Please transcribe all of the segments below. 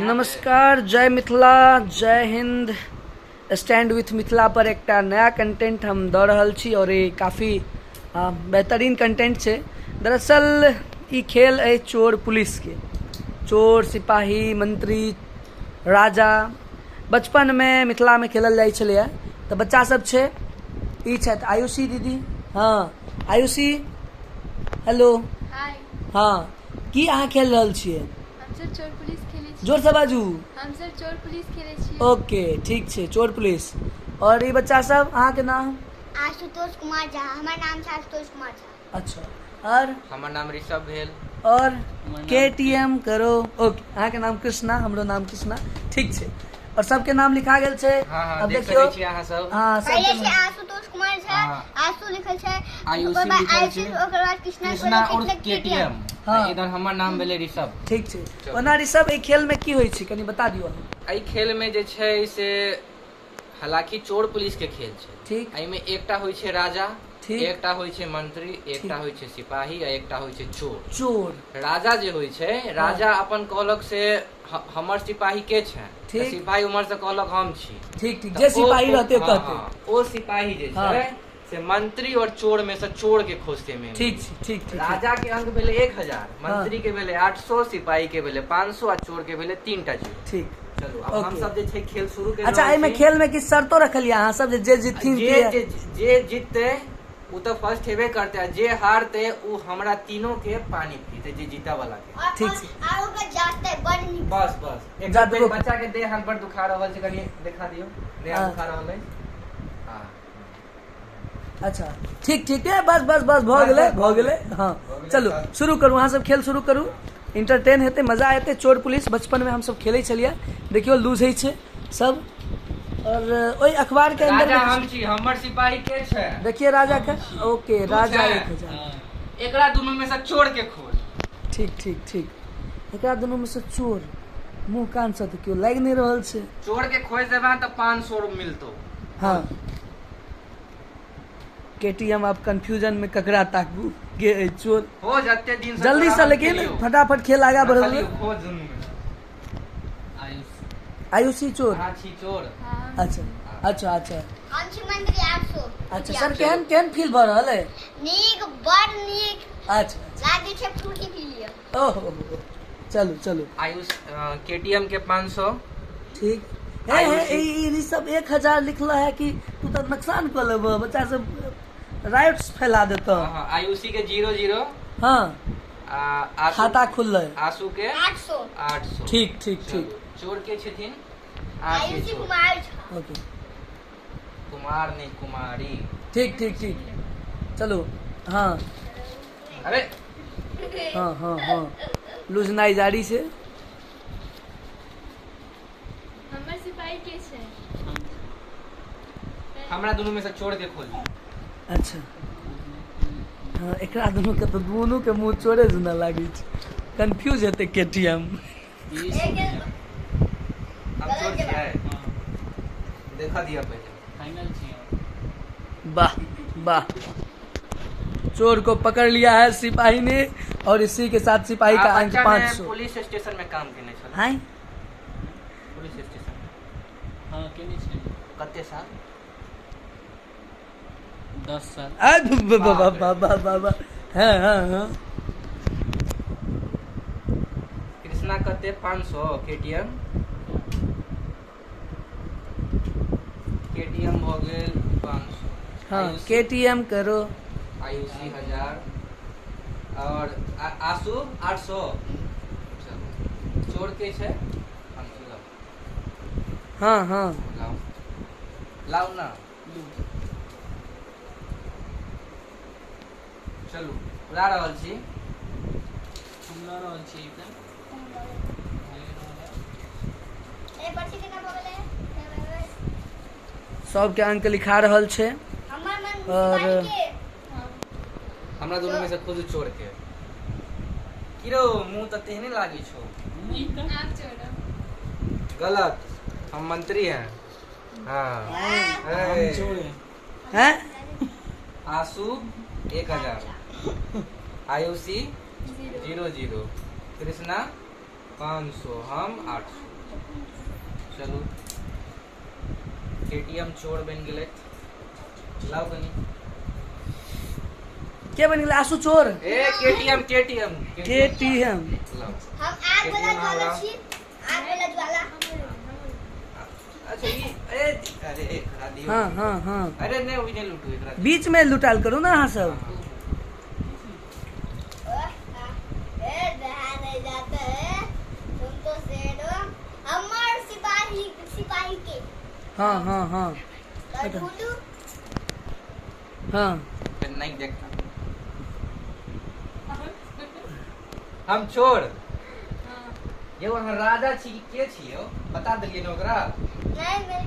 नमस्कार, जय मिथिला, जय हिंद। स्टैंड विथ मिथिला पर एकटा नया कंटेंट हम दऽ रहल छी और ई काफी बेहतरीन कंटेंट छै। दरअसल ई खेल अछि चोर पुलिस के। चोर, सिपाही, मंत्री, राजा बचपन में मिथिला में खेलल जाइ छलैया। तऽ बच्चा सब छै, ई छथि आयुषी दीदी। हाँ आयुषी, हेलो। हाय। हाँ, की अहाँ खेल रहल छियै? हम सब चोर पुलिस खेलै छी। जोर से बाजू। हम सब चोर पुलिस खेलै छी। ओके, ठीक छै, चोर पुलिस। और ई बच्चा सब, अहाँ के नाम? आशुतोष कुमार झा। हमर नाम छै आशुतोष कुमार झा। अच्छा, और? हमर नाम ऋषभ भेल। और के टी एम करो। ओके, अहाँ के नाम कृष्णा, हमरो नाम कृष्णा। ठीक छै, और सबके नाम लिखा गेल छै। हाँ, हाँ, अब देख देखियौ। सकै छी अहाँ सब। हाँ, सबके पहिले छै नाम। आशुतोष कुमार झा, हाँ। आशु लिखल छै, आयुषी ओकर बाद लिखल आयुषी, छै। ओकर बाद कृष्णा, कृष्णा ओकर और बाद केटीएम। हाँ। इधर हमर नाम भेलै ऋषभ। ठीक छै। चलू। ओना ऋषभ, एहि खेल में की होइ छै कनि बता दियौ अहाँ। एहि खेल में जे छै से हालांकि चोर पुलिस के खेल छै। ठीक। एहिमे एकटा होइ छै राजा, ठीक। एकटा होइ छै मंत्री, एकटा होइ छै सिपाही आ एकटा होइ छै चोर। चोर। राजा जे होइ छै, राजा अपन कहलक से हमर सिपाही के छै, ठीक। तऽ सिपाही उम्हर से कहलक हम छी। ठीक ठीक, तऽ जे सिपाही रहते हाँ, कहते। हाँ, ओ सिपाही जे हाँ। छै से मंत्री और चोर में से चोर के खोजते में। ठीक छै, ठीक, ठीक, ठीक। राजा के अंक भेलै 1000, मंत्री के भेलै 800, सिपाही के भेलै 500 आ चोर के भेलै 3टा जीरो। ठीक। चलू, अब हम ओके। सब जे छै खेल शुरू कर अच्छा, रहल एहिमे छी। खेल में किछु शर्तो रखलियै अहाँ सब जे जीतथिन जे जीतते उ तऽ फर्स्ट हेबे करते आ जे हारते उ हमरा तीनों के पानी पीते, जे जीता वाला के। और ठीक छै। और ओकर जाते बड़ नीक। बस बस। एक जातबो बेर बच्चा के देह हाथ बड़ दुखा रहल छै, कनि देखा दियौ, देह हाथ हाँ। दुखा रहल अछि। हाँ। अच्छा, ठीक, ठीक है, बस बस बस, भऽ बस, गेलै, बस, भऽ गेलै। हाँ, भऽ गेलै, चलू बस। शुरू करू, अहाँ सब खेल शुरू करू। इंटरटेन हेतै, मजा एतै। चोर पुलिस बचपन में हम सब खेलै छलियै। देखियौ लूज होइ छै सब। और ओहि अखबार के अंदर राजा में हम छी, हमर सिपाही के छै? देखिए राजा के। ओके, तू राजा छै? 1000। एकरा दुनू में से चोर के खोज। ठीक ठीक ठीक, एकरा दुनू में से चोर, मुंह कान से तऽ केओ लागि नहि रहल छै। चोर के खोज देबे तऽ 500 रुपया मिलतो। हाँ, केटीएम आप कंफ्यूजन में ककरा ताकू के अछि चोर। हो जते दिन से जल्दी से, तोरा लेकिन खेलियौ। फटाफट खेल आगा बढ़ल। रखलियौ, खोज दुनू में। आयुष। आयुषी चोर। हाँ, छी चोर। हाँ। अच्छा अच्छा अच्छा। हम छी मंत्री 800। अच्छा सर, केहन केहन फील भऽ रहल है? नीक, बड़ नीक। अच्छा, अच्छा। लागै छै फ्रूटी पी लिअ। ओहो, चलू चलू। आयुष, केटीएम के 500। ठीक। हे, हे, आयुषी। ई ऋषभ 1000 लिखला है कि तू तऽ नुकसान कऽ लेबह, बच्चा सब राइट्स फैला देतऽ। हाँ, हाँ, आयुषी के 0 0। हाँ। आशु, खाता खुललै। आशु के 800। 800। ठीक ठीक ठीक। चलू, चोर के छथिन आशु आयुषी चोर। कुमार झा। ओके। कुमार नहीं, कुमारी। ठीक ठीक ठीक, चलो। हाँ। अरे। हाँ हाँ हाँ, लूजनाई जारी से। हमर सिपाही के छै? हमरा दुनू में से चोर के खोज। अच्छा हाँ, एकरा दुनू के तऽ दुनू के मुंह चोरे जेना लागै छै। कंफ्यूज हेतै केटीएम। हम चोर छियै, देखा दिया पहिले। फाइनल छी। वाह वाह, चोर को पकड़ लिया है सिपाही ने और इसी के साथ सिपाही का अंक बच्चा में 500। पुलिस स्टेशन में काम केने छल? हाँ। Police station. हाँ, केने छै। कते साल? 10 साल। आ, बा, बा, बा, बा, बा, बा। हाँ, हाँ, हाँ। कृष्णा कते? 500। केटीएम, केटीएम भऽ गेल 500। हाँ, आयुषी- केटीएम करो। आयुषी 1000 और आशु 800। चलू, चोर के छै? 500 लाउ। हाँ हाँ। लाउ लाउ ना। चलू, उड़ा रहल छी। हम लऽ रहल छी एकटा। ए पर्ची केना भऽ गेलै? सबके अंक लिखा रहल छै। हमर मन और- सिपाही के। हमरा दुनू में से खोजू चोर के। की रौ, मुंह तऽ तेहने लागै छौ। नहीं तऽ। आप चोर। गलत, हम मंत्री हैं। हाँ। हम ए, चोर हैं। हैं? आशु 1000, आयुषी 0 0 0, कृष्णा 500, हम 800। चलू केटीएम चोर बनि गेलै। लाउ कनी। के बनि गेलै आशु चोर? ए केटीएम केटीएम केटीएम। लाउ। हम आग वाला ज्वाला छी, आग वाला ज्वाला। अच्छा ई ए अरे एकरा दियौ। हाँ हाँ हाँ। अरे नहीं ओइ नहीं लूटू, एकरा बीच में लुटाल करू ना अहाँ सब। ए रहा नहीं जाता है, तुम तो शेर हो। हमर सिपाही, सिपाही के। हाँ हाँ हाँ ढूंढू। हाँ नहीं देखता हम चोर। ये अहाँ राजा छी के छी यौ? बता देलियै ने ओकरा। नहीं नहीं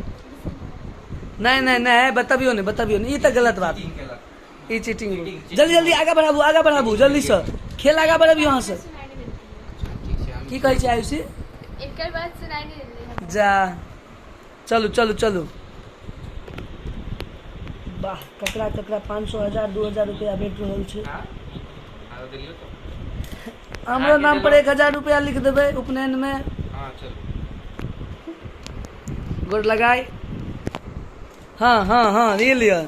नहीं नहीं नहीं, बतबियो नहीं, बतबियो नहीं, ई तऽ गलत बात, ई चीटिंग। जल्दी जल्दी आगा बढ़ाबू, आगा बढ़ाबू, जल्दी से खेल आगा बढ़ाबियो अहाँ सब। की कहै छै आयुषी? एकर बात सुनाई नहीं देलै। जा चलू चलू चलू। वाह, ककरा ककरा 500, 1000, 2000 रुपया भेट रहल छै। हमरो नाम पर 1000 रुपया लिख देबै उपनयन में। हाँ चलू गोड़ लगाई। हाँ हाँ हाँ ये लिअ।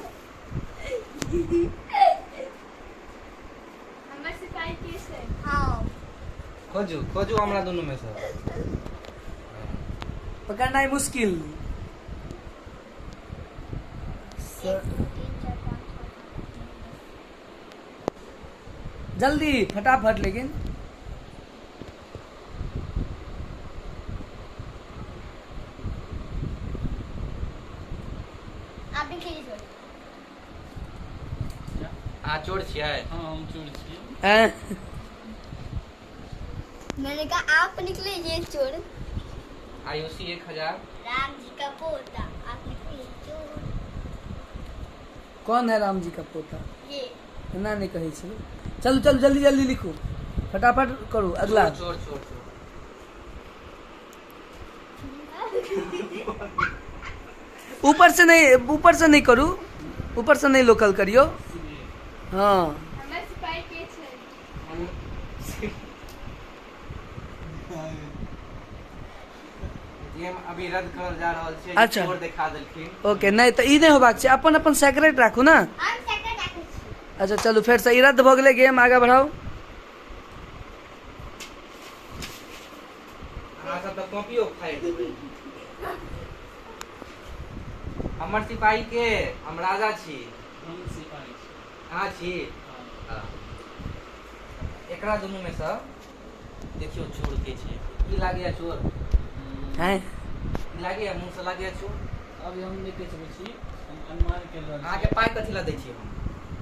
हमर सिपाही के छै? हाँ खोजू खोजू हमरा दुनू में से। पकड़नाइ मुश्किल। 1 2 3 4 5 6 7 8 9 10। जल्दी फटाफट। लेकिन आप निकलिए चोर। अहाँ चोर छियै? हाँ हम चोर छियै। मैंने कहा आप निकले ये चोर। आयुषी 1000। राम जी का पोता, आप निकले चोर। कौन है राम जी का पोता? ये एना नहीं कहै छै। चलू चलू जल्दी जल्दी लिखू, फटाफट करू। अगला चोर चोर चोर। ऊपर से नहीं, ऊपर से नहीं करू, ऊपर से नहीं लोकल करियो। हाँ हमर सिपाही के छै? गेम अभी रद्द करल जा रहल छै। अच्छा। चोर देखा देलखिन। ओके, नहीं तऽ ई नहीं होबाक छै, अपन अपन सेक्रेट राखू ना। हम सेक्रेट राखै छी। अच्छा चलू फेर से ई रद्द भऽ गेलै गेम, आगा बढ़ाउ। अहाँ सब तऽ कॉपियो फाड़ि देबै। हमर सिपाही के? हम राजा छी। हम सिपाही छी। अहाँ छी? हाँ। एकरा दुनू में से देखियौ चोर के छै। ई लागैया चोर? हैं ई लागैया मुँह से लागैया चोर? अभी हम नहि कहि सकै छी, हम अनुमान कर रहल छी। अहाँके पाइ कथी लए दै छी हम?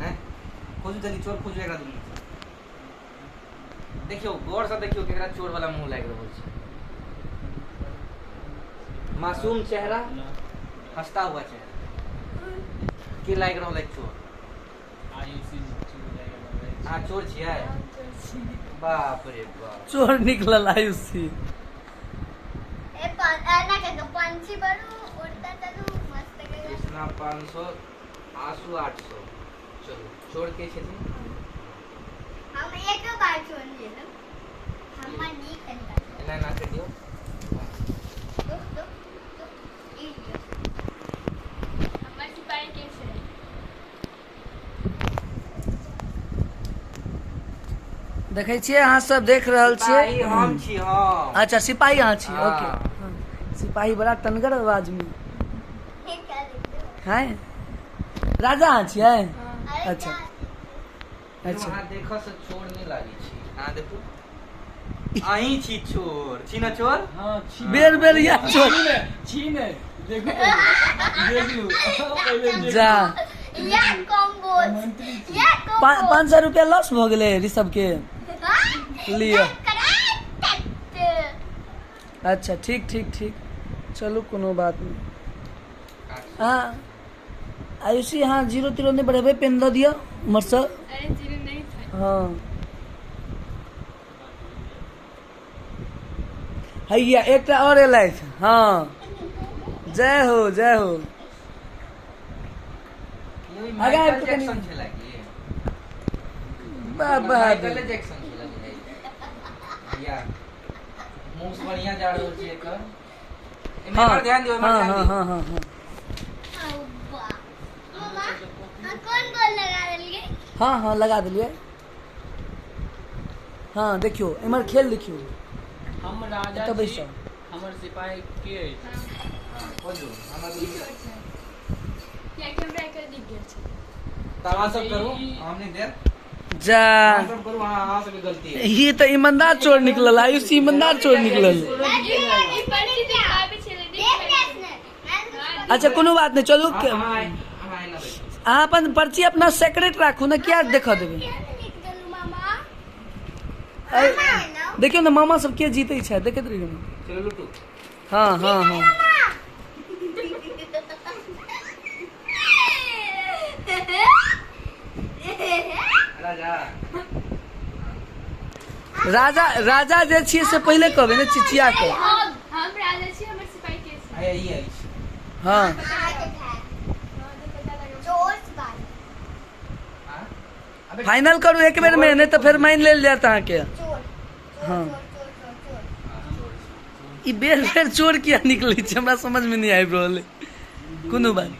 हैं खोजू जल्दी चोर खोजू एकरा दुनू से। देखियौ गौर से देखियौ केकरा चोर वाला मुँह लागि रहल छै। मासूम चेहरा, हंसता हुआ चेहरा, के लागि रहल है चोर? आयुषी चोर लागि रहल अछि। अहाँ चोर छियै? हम चोर छी। बाप रे बाप। चोर निकलल आयुषी। ए ना के पंछी बनू, उड़ता चलू मस्त के। कृष्णा 500, आंसू 800। चलू चोर के छथिन? हम एक बार चोर लेलहुँ। हमर नीक तरीका। एना एना करि दियौ। दो दो दो ई लिअ। हमर सिपाही के छै? देखै छियै अहाँ सब देख रहल सिपाही छियै। हम छी हम। अच्छा सिपाही अहाँ छी? हाँ। ओके। हाँ। सिपाही बड़ा टनगर आवाज में। ये क्या देखते हो? हैं राजा अहाँ छियै? हाँ। अरे अच्छा। क्या? अच्छा अहाँ देखऽ से चोर नहि लागै छी। अहाँ देखू अहीं छी चोर छी ना चोर? हाँ छी। बेर बेर या चोर। छी ने, छी ने। देखू पहिले, देख लू पहिले देख लू। जा या कॉम्बो, मंत्री छी। या कॉम्बो। 500 रुपया लॉस भऽ गेलै ऋषभ के। लिअ। अच्छा ठीक ठीक ठीक, चलू कोनो बात नहीं। हाँ आयुषी, हाँ जीरो तीरो नहीं बढ़ेबै, पेन दऽ दिअ उम्हरसँ। अरे जीरो नहीं था। हाँ हैया एकटा और एलथि। हाँ जय हो जय हो। यौ, ई आगा माइकल आबि कऽ कनि- जैक्सन छला की? बाबा माइकले जैक्सन छला की? या मुँह मुंह बढ़िया जा रहल छै एकर। हाँ एमे ध्यान दियो, एमे हाँ ध्यान हाँ दियो। हाँ हाँ हाँ मामा कौन गोल लगा देलिए? हाँ हाँ लगा देलिए। हाँ देखियो एमहर खेल देखियो। हम राजा एतऽ छी, बैसो। हमर सिपाही के अछि? हाँ, खोजू हमरा ई दुनू। चोर छै, कियाकि हमरा एकर दिख गेल छै। तऽ अहाँ सब करू, हम नहि देब। जा अहाँ सब करू, अहाँ सबके गलती है। ई तऽ ईमानदार चोर निकलल आयुष, ईमानदार चोर निकलल। ई पर्ची दिखाबै छलै, देख दिख ले ने। मैं अच्छा कोनो बात नहि, चलू अहाँ अहाँ एना बैठू। अहाँ अपन पर्ची अपना सेक्रेट राखू ने, किया देखऽ देबै? किया नहि लिख देलू मामा? अरे, देखियौ ने मामा सब के जीतै छै, देखैत रहियौ ने। चलू लुटू। हाँ हाँ हाँ राजा राजा राजा जे छियै से पहिले कहबै ने चिचिया के। हम राजा छी, हमर सिपाही के छै। आइ ई अछि। हाँ हाँ, तऽ पता लगा। चोर सिपाही। हाँ? अबे फाइनल करू एक बेर में, नहीं तऽ फेर मानि लेल जायत अहाँके। चोर। हाँ। चोर चोर चोर चोर। हाँ, चोर छै। ई बेर बेर चोर किया निकलै छै, हमरा समझ में नहीं आबि रहल है। कोनो बात।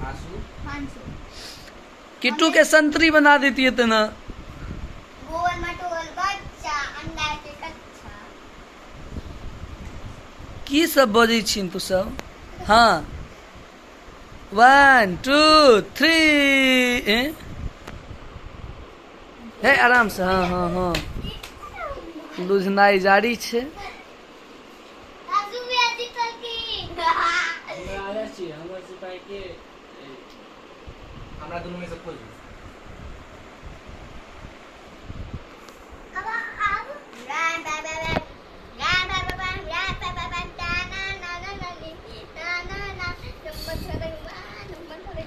आंसू 500। किट्टू के संतरी बना देती तऽ ना। गोल मटोल बच्चा अंडा के कच्चा। की सब बजै छिन तू सब? हाँ 1 2 3 ए हे आराम से। हाँ हाँ हाँ लुझनाइ जारी छै। आसू भी जीतल की। हम राजा छी, हमर सिपाही के अछि? हमरा दुनू में से खोजू। अब अब राम बा बा बा राम बा बा बा राम बा बा बा ता ना ना ना ना नी ना ना ना नंबर छोड़े नंबर छोड़े।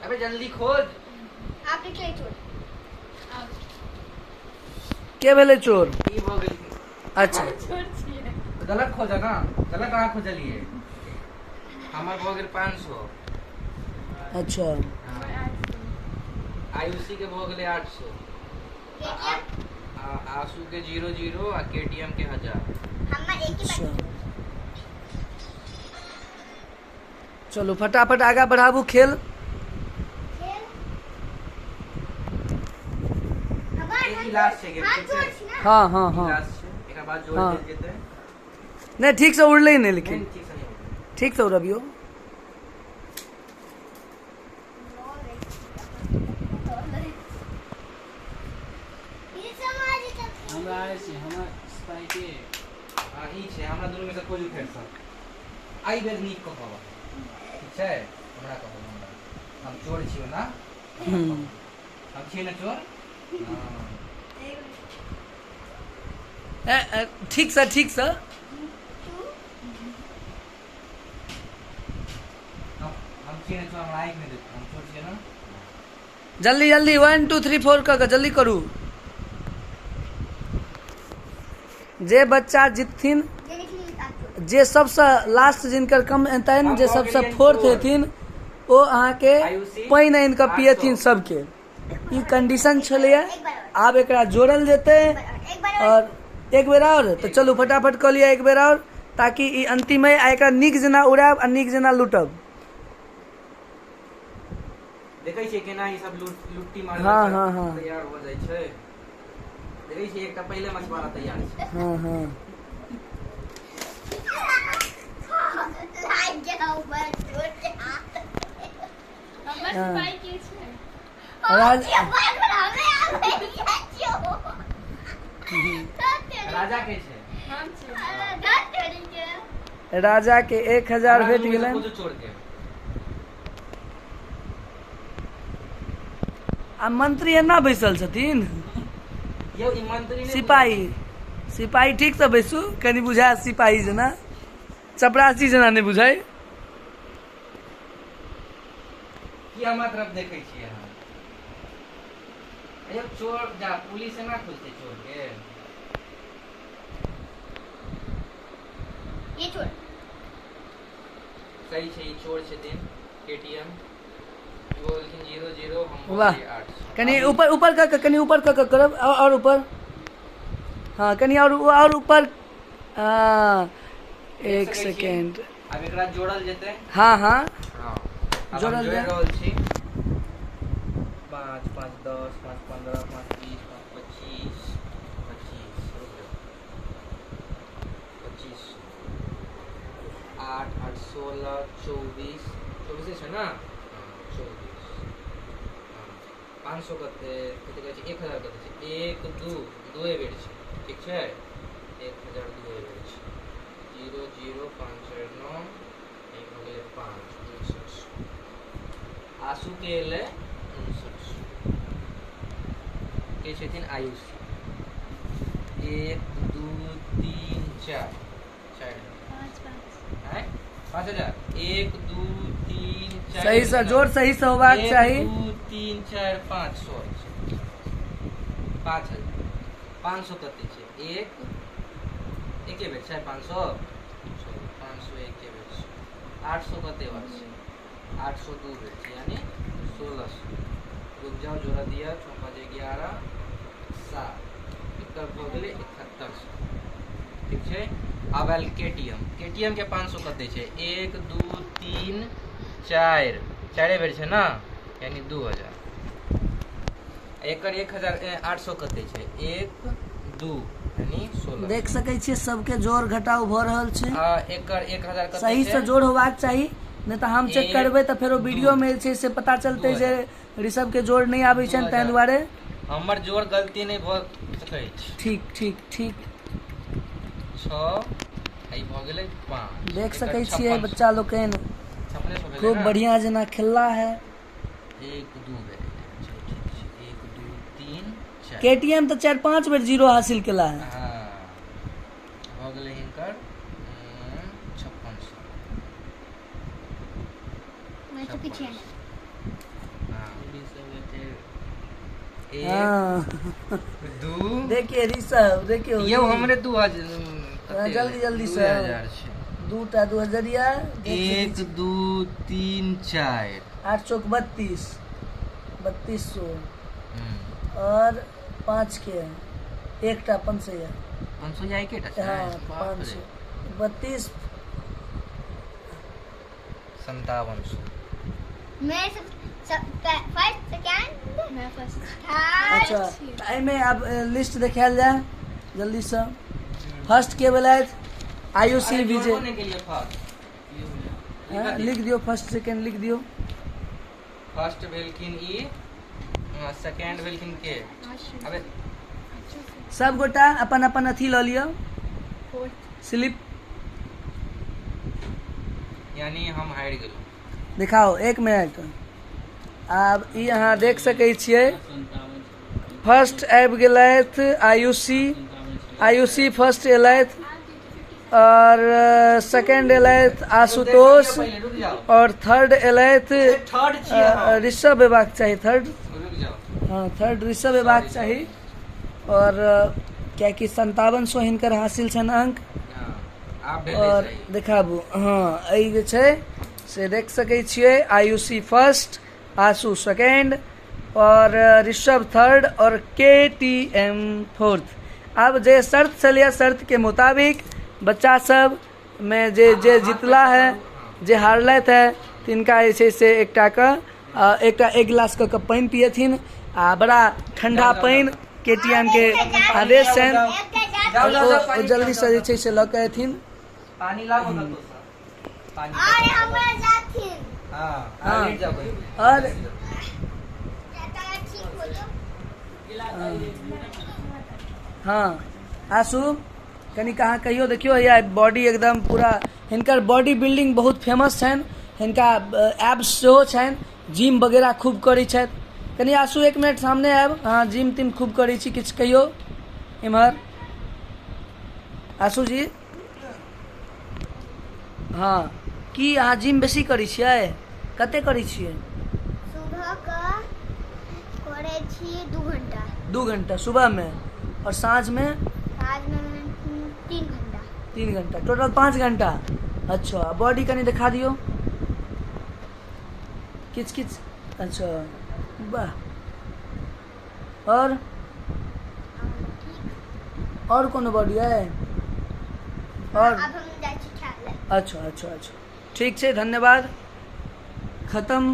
अबे जल्दी खोज। आप निकले चोर। आब के भेलै चोर? ई भऽ गेल। अच्छा चोर छियै। तऽ गलत खोजा ना, गलत अहाँ खोजलियै। हमर भऽ गेल 500। अच्छा हमर 800। आयुषी के भऽ गेलै 800। केटीएम। आ आंसू के 0 0 आ केटीएम के 1000। हमर एक ही अच्छा बार। चलू फटाफट आगा बढ़ाबू खेल। खेल। अब ई लास्ट छै गेम, हम ठीक चोर छै? छी ना। हाँ हाँ ई हाँ लास्ट छै, एकर बाद जोड़ हाँ। देल जेतै। नहीं ठीक से उड़लै नहि, लेकिन नहीं, ठीक से नहीं होतै। ठीक से उड़बियौ। ई समाज जीतल। हम राजा छी, हमर सिपाही के हाँ, ई छै, हमरा दुनू में से खोजू फेरसँ। एहि बेर नीक कहब, ठीक छै? हमरा कहब, हमरा हम चोर छियौ ना। हम छियै ने चोर। हाँ। ए, ए, ठीक से ठीक से। हम छियै ने चोर, हमरा आँखि नहि देखू, हम चोर छियै ना। जल्दी जल्दी 1 2 3 4 कऽ के जल्दी करू। जे बच्चा जीतथिन, जे निकली आप चोर। जे सबसँ लास्ट जिनकर कम एतनि, जे हम भऽ सबसँ गेलियनि फोर्थ चोर। हेथिन, ओ अहाँके आयुषी, पानि आनि कऽ 800। पियथिन सबके। ई कंडीशन छलैए। एक बार और। आब एकरा जोड़ल जेतै एक बार और। और एक बेर और। तऽ चलू फटाफट कऽ लिअ एक बेर और, ताकि ई अंतिम अइ आ एकरा नीक जेना उड़ायब आ नीक जेना लूटब। देखै छियै केना ई सब लुट्टी मारै हाँ, हाँ, हाँ। तैयार हो जाइ छै। देखै छियै एकटा पहिले मछुआरा तैयार छै। हाँ हाँ लाग गया ऊपर चोर के हाथ। हमर हाँ। सिपाही के छै? राज- बार बार हमें आवे चोर। राजा के छै? हम छियै। राजा के 1000 हमरा भेट दुनू में से गेलनि। खोजू चोर के। आ मंत्री एना बैसल छथिन। यौ ई मंत्री नहि। सिपाही सिपाही ठीक से बैसू, कनि बुझाय सिपाही जेना, चपरासी जेना नहि बुझाय। की हमरा तरफ देखै छियै अहाँ? यौ चोर जा, पुलिस एना खोजतै चोर के? ये चोर। सही छै, ई चोर छथिन। केटीएम। इहो भेलखिन 0 0, हम वाह। भऽ गेलियै 800। कनि ऊपर ऊपर कऽ कऽ, कनि ऊपर कऽ कऽ करब, आओर ऊपर, हँ कनि आओर आओर ऊपर, हँ, एक सकै छी। सेकेंड। आब एकरा जोड़ल जेतै। हँ हँ। हँ, आब हम जोड़ल जोड़ि जाय। रहल छी। 5 5 10, 5 15, 5 20, 5 25, 25, रुक जाउ, 25, 8 8 16, 24, 24 छै ने? हँ, 24, हँ। 500 कते कते कहै छै? 1000 कते छै? 1 2, दुए बेर छै, ठीक छै? 1000 दुए बेर छै। 0 0 5 4 9, एक हो गेलै 5, 5900। आशू के एलै 5900। के छथिन आयुषी? 1 2 3 4, 4। 5 5। आँय, 5000, 1 2 3 4। सहीसँ जोर, सहीसँ होबाक 1 चाही। 2 3 4 5, सॉरी, 5000। 500 कते छै? एक एके बेर छै 500, सॉरी, 500 एके बेर छै। 800 कते बार छै? 800 दू बेर छै, यानी 1600। रुक जाउ, जोड़ा दिया। 6 5 11, 7, एकर भऽ गेलै 7100, ठीक छै? आब आयल के टी एम। के टी एम के 500 कते छै? 1 2 3 4, चारे बेर छै ने, यानी 2000। एकर 1800 कते छै? 1 2, यानी 16। देख सकै छियै, सबके जोड़ घटाव भऽ रहल छै। आ एकर 1000 कते सही छै? से जोड़ होबाक चाही, नहि तऽ हम चेक एक, करबै तऽ फेरो दू। वीडियो में जे छै से पता चलतै दू जे ऋषभ के जोड़ नहि आबै छनि, ताहि 2000। दुआरे। हमर जोड़ गलती नहि भऽ सकैत छै। ठीक ठीक ठीक। 6, आ ई भऽ गेलै 5। देख एकर सकै छियै 5600। बच्चा लोकनि 5600 भेलै खूब ने? बढ़िया जेना खेलला है। 1 2 भेलै, चलू ठीक छै। 1 2 3 4। के टी एम तऽ 4 5 बेर जीरो हासिल केला है। हँ, भऽ गेलै हिनकर 5600। मैं तो पीछे है। हाँ, 1 हाँ 2। देखिए ऋषभ, देखियौ। यौ, हमरे 2000 हाँ, जल्दी जल्दी से। 2000 छै। दूटा दू हजरिया। 1 2 3 4। 8 चौक 32, 3200 और 5 के एकटा 500। 500 या एकेटा छै? हाँ। बाप पाँच रे। सौ 32। 5700। मैं सब सब फर्स्ट, सेकंड, मैं फर्स्ट। थर्ड। अच्छा, तऽ एहिमे आब लिस्ट देखायल जाय जल्दीसँ। फर्स्ट के भेलथि? आयुषी अरे, विजय। जोड़बो नहि केलियै फर्स्ट। हाँ, लिख दियौ, फर्स्ट सेकंड लिख दियौ। फर्स्ट भेलखिन ई, सेकंड भेलखिन के? अबे। सब गोटा अपन अपन अथी लऽ लिअ। फोर्थ। स्लिप। यानी हम हारि गेलहुँ। देखाओ, एक मिनट। आब ई अहाँ देख सकै छियै, फर्स्ट आबि गेलथि आयुषी। आयुषी फर्स्ट एलथि और सेकंड एलथि आशुतोष पहिले रुक जाओ। और थर्ड एलथि थर्ड छियै हम। ऋषभ हेबाक चाही थर्ड। रुक जाओ। हाँ, थर्ड ऋषभ हेबाक Sorry, चाही और कियाकि 5700 हिनकर हासिल छनि अंक। हाँ, आब भेलै। और सही। देखाबू। हाँ, एहि जे छै से देख सकै छियै, आयुषी फर्स्ट, आशु सेकेंड और ऋषभ थर्ड और के टी एम फोर्थ। आब जे शर्त छलैए, शर्त के मुताबिक बच्चा सब मे जे जे जितला है, जे हारलथि है, तिनका जे छै से एकटा के एकटा एक गिलास कऽ के पानि पियथिन आ बड़ा ठंडा पानि, के टी एम के आदेश छनि। जाओ, जाओ, जाओ, ओ पानी जल्दी से पियाओ, जे छै से लऽ के अयथिन। पानी लाबो कतौ से पानी। अरे, हमरा जाथिन। हाँ। हाँ। लेट जाओ कहीं। और ठीक हो जाओ। हाँ आशू, कनि अहाँ कहियौ। देखियौ, हैया बॉडी एकदम पूरा, हिनकर बॉडी बिल्डिंग बहुत फेमस छनि, हिनका एप्स सेहो छनि, जिम वगैरह खूब करै छथि। कनि आशू एक मिनट सामने आयब। अहाँ जिम तिम खूब करै छी, किछु कहियौ एम्हर आशू जी। हाँ, की अहाँ जिम बेसी करै छियै? कते करै छियै? सुबह का करै छी 2 घंटा। 2 घंटा सुबहमे और साँझमे? साँझमे 3 घंटा। 3 घंटा, टोटल 5 घंटा। अच्छा, बॉडी कनि देखा दियौ किछु किछु। अच्छा वाह। और ठीक। और कोनो वर्ड ये? और आब हम जाइ छी खाय लए। अच्छा अच्छा अच्छा, ठीक छै, धन्यवाद, खत्म।